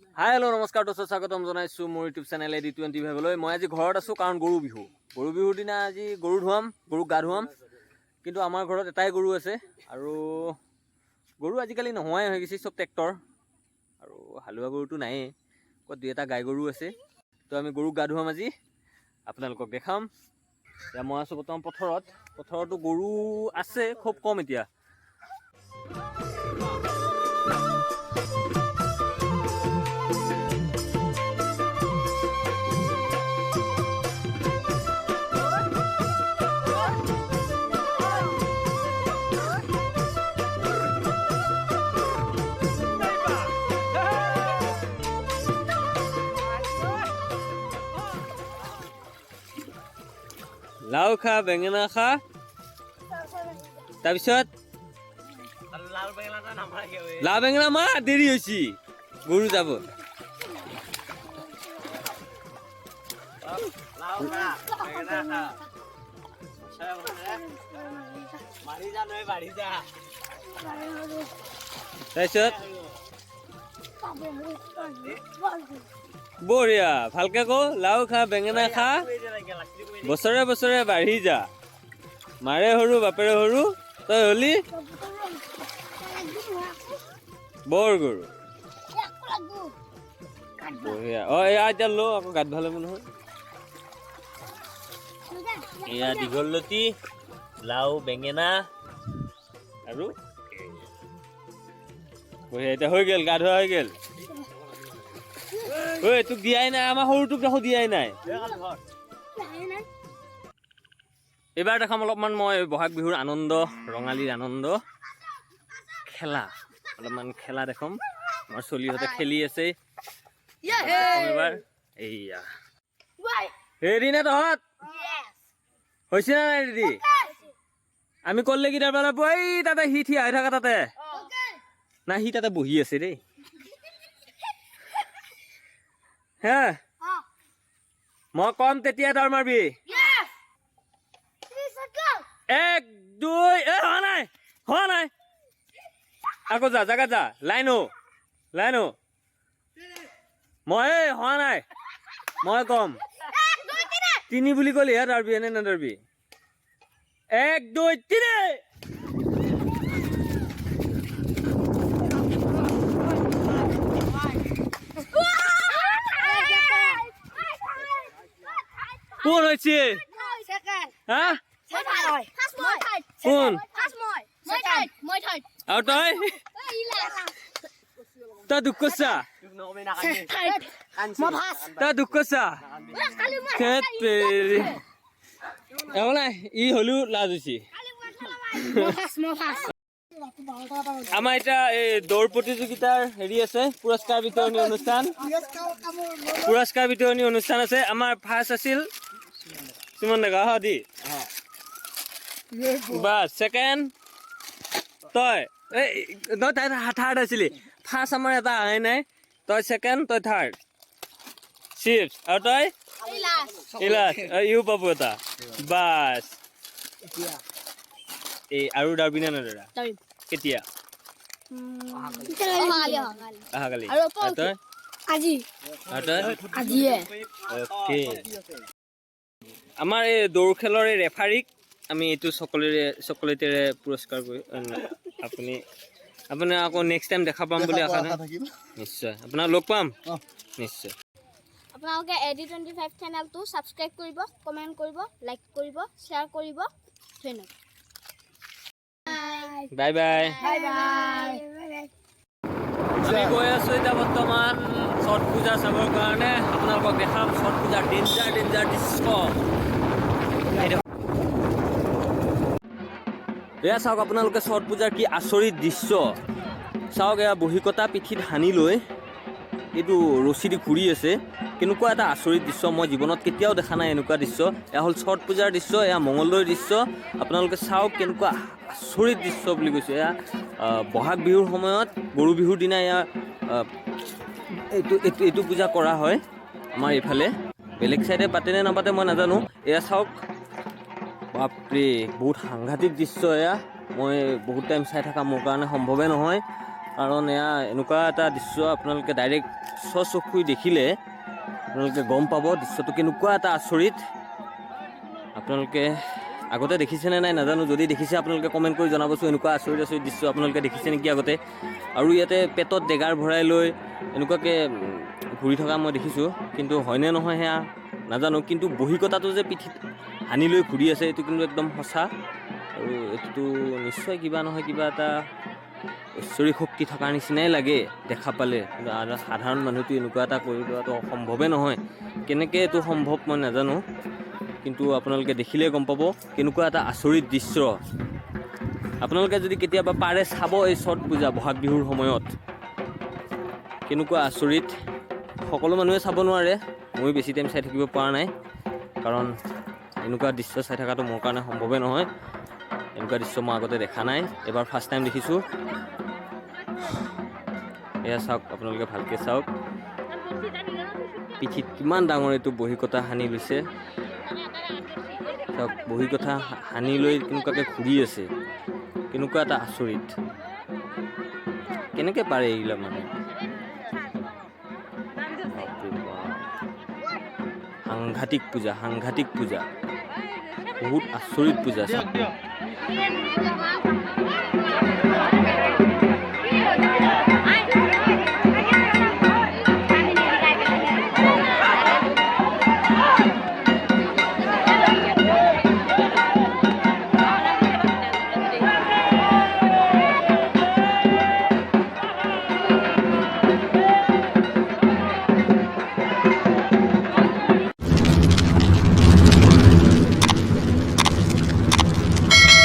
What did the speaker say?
হাই, hello', নমস্কাৰ দোস্ত, স্বাগতম জনাইছোঁ মোৰ ইউটিউব চেনেল এডি 25লৈ। মই আজি ঘৰত আছোঁ, কাৰণ গৰু বিহু। গৰু বিহুৰ দিনা আজি গৰু ধুৱাম, গৰুক গা ধুৱাম। কিন্তু আমাৰ ঘৰত এটাই গৰু আছে আৰু গৰু আজিকালি নোহোৱাই হৈ গৈছে, চব ট্ৰেক্টৰ আৰু হালোৱা গৰুটো নায়েই। ক'ত দুই এটা গাই গৰু আছে। তো আমি গৰুক গা ধুৱাম আজি, আপোনালোকক দেখাম। এতিয়া মই আছোঁ বৰ্তমান পথাৰত। পথাৰতো গৰু আছে, খুব কম এতিয়া। লাও খা, বেঙেনা খা, তাৰপিছত লাও বেঙেনা মা দেৰি হৈছে, গৰু যাব। তাৰপিছত বঢ়িয়া, ভালকে কওঁ, লাও খা, বেঙেনা খা, বছৰে বছৰে বাঢ়ি যা, মাৰে সৰু বাপেৰে সৰু, তই হলি বৰ গৰু। বঢ়িয়া। অ, এয়া এতিয়া ল আকৌ গাত ভাল হ'ব নহয়। এয়া দীঘলতি, লাও, বেঙেনা আৰু বঢ়িয়া। এতিয়া হৈ গ'ল, গা ধোৱা হৈ গ'ল। ঐ, তোক দিয়াই নাই, আমাৰ সৰুটোক দেখোন দিয়াই নাই। এইবাৰ দেখাম অলপমান মই বহাগ বিহুৰ আনন্দ, ৰঙালীৰ আনন্দ, খেলা, অলপমান খেলা দেখাম। আমাৰ চলিহঁতে খেলি আছে এইবাৰ। এইয়া ৰেডি নে তহঁত? হৈছে নে নাই ৰেডি? আমি ক'লে কি তাৰ পৰা এই তাতে সি থিয় হৈ থাকা তাতে না, সি তাতে বহি আছে দেই। হে, মই কম তেতিয়া দৌৰ মাৰবি। এক, দুই, এ হোৱা নাই, হোৱা নাই, আকৌ যা, জাগা যা, লাইন হো, লাইন হো। মই এই হোৱা নাই, মই কম তিনি বুলি ক'লেহে দৌৰবি, এনে নদৌৰবি। এক, দুই, তিনি। কোন হৈছে? হা, কোন? আৰু তই, তই দুখ কৰছা, তই দুখ কৰছা। ধেৎ তেৰি। একো নাই, ই হ'লেও লাজ হৈছে। আমাৰ এতিয়া এই দৌৰ প্ৰতিযোগিতাৰ হেৰি আছে, পুৰস্কাৰ বিতৰণী অনুষ্ঠান, পুৰস্কাৰ বিতৰণী অনুষ্ঠান আছে। আমাৰ ফাৰ্ষ্ট আছিল সুমন ডেকা হ দি বাছ, ছেকেণ্ড তই, এই তই থাৰ্ড আছিলি। ফাৰ্ষ্ট আমাৰ এটা অহাই নাই। তই ছেকেণ্ড, তই থাৰ্ড, চিপছ আৰু তই ইলাছ, ইও পাব এটা বাছ। এই আৰু দাউৰবি নে নদৌৰা? কেতিয়া? অহাকালি। আৰু তই? আজি। আৰু তই? আজিয়ে। অ'কে, আমাৰ এই দৌৰ খেলৰ এই ৰেফাৰীক আমি এইটো চকলেটেৰে পুৰস্কাৰ কৰি আপুনি আপুনি আকৌ নেক্সট টাইম দেখা পাম বুলি আশা আশা থাকিল। নিশ্চয় আপোনাক লগ পাম। অ। নিশ্চয়। আপোনালোকে এডি 25 চেনেলটো ছাবস্ক্ৰাইব কৰিব, কমেণ্ট কৰিব, লাইক কৰিব, শ্বেয়াৰ কৰিব। ধন্যবাদ। Bye bye. Bye bye. আমি গৈ আছোঁ এতিয়া বৰ্তমান ছট পূজা চাবৰ কাৰণে। আপোনালোকক দেখাম ছট পূজাৰ ডেঞ্জাৰ ডেঞ্জাৰ দৃশ্য। এই দেখক। এয়া চাওক আপোনালোকে, ছট পূজাৰ কি আচৰিত দৃশ্য চাওক। এয়া বহীকটা পিঠিত সানি লৈ এইটো ৰছী দি ঘূৰি আছে। কেনেকুৱা এটা আচৰিত দৃশ্য, মই জীৱনত কেতিয়াও দেখা নাই এনেকুৱা দৃশ্য। এয়া হ'ল ছট পূজাৰ দৃশ্য, এয়া মঙলদৈৰ দৃশ্য। আপোনালোকে চাওক কেনেকুৱা আচৰিত দৃশ্য বুলি কৈছোঁ। এয়া বহাগ বিহুৰ সময়ত, গৰু বিহুৰ দিনা এয়া এইটো এইটো এইটো পূজা কৰা হয় আমাৰ এইফালে। বেলেগ চাইডে পাতেনে নাপাতে মই নাজানো। এয়া চাওক, বাপৰে, বহুত সাংঘাতিক দৃশ্য এয়া। মই বহুত টাইম চাই থকা মোৰ কাৰণে সম্ভৱে নহয়। কাৰণ এয়া এনেকুৱা এটা দৃশ্য, আপোনালোকে ডাইৰেক্ট স্বচক্ষুই দেখিলে আপোনালোকে গম পাব দৃশ্যটো কেনেকুৱা এটা আচৰিত। আপোনালোকে আগতে দেখিছেনে নাই নাজানো। যদি দেখিছে, আপোনালোকে কমেণ্ট কৰি জনাবচোন, এনেকুৱা আচৰিত আচৰিত দৃশ্য আপোনালোকে দেখিছে নেকি আগতে? আৰু ইয়াতে পেটত ডেগাৰ ভৰাই লৈ এনেকুৱাকৈ ঘূৰি থকা মই দেখিছোঁ, কিন্তু হয়নে নহয় সেয়া নাজানো। কিন্তু বহী কটাটো যে পিঠিত সানি লৈ ঘূৰি আছে, এইটো কিন্তু একদম সঁচা। আৰু এইটোতো নিশ্চয় কিবা নহয় কিবা এটা ঐশ্বৰিক শক্তি থকাৰ নিচিনাই লাগে দেখা পালে। কিন্তু সাধাৰণ মানুহটো এনেকুৱা এটা কৰি লোৱাটো সম্ভৱেই নহয়। কেনেকৈ এইটো সম্ভৱ মই নাজানো, কিন্তু আপোনালোকে দেখিলে গম পাব কেনেকুৱা এটা আচৰিত দৃশ্য। আপোনালোকে যদি কেতিয়াবা পাৰে, চাব এই ছট পূজা বহাগ বিহুৰ সময়ত কেনেকুৱা আচৰিত। সকলো মানুহে চাব নোৱাৰে। ময়ো বেছি টাইম চাই থাকিব পৰা নাই, কাৰণ এনেকুৱা দৃশ্য চাই থকাটো মোৰ কাৰণে সম্ভৱেই নহয়। এনেকুৱা দৃশ্য মই আগতে দেখা নাই, এইবাৰ ফাৰ্ষ্ট টাইম দেখিছোঁ। এয়া চাওক, আপোনালোকে ভালকৈ চাওক, পিঠিত কিমান ডাঙৰ এইটো বহী কটা সানি লৈছে। চাওক, বহী কটা সানি লৈ কেনেকুৱাকৈ ঘূৰি আছে। কেনেকুৱা এটা আচৰিত! কেনেকৈ পাৰে এইবিলাক মানুহে? বাপৰে বাপ। সাংঘাতিক পূজা, সাংঘাতিক পূজা, বহুত আচৰিত পূজা। দিয়ক দিয়ক।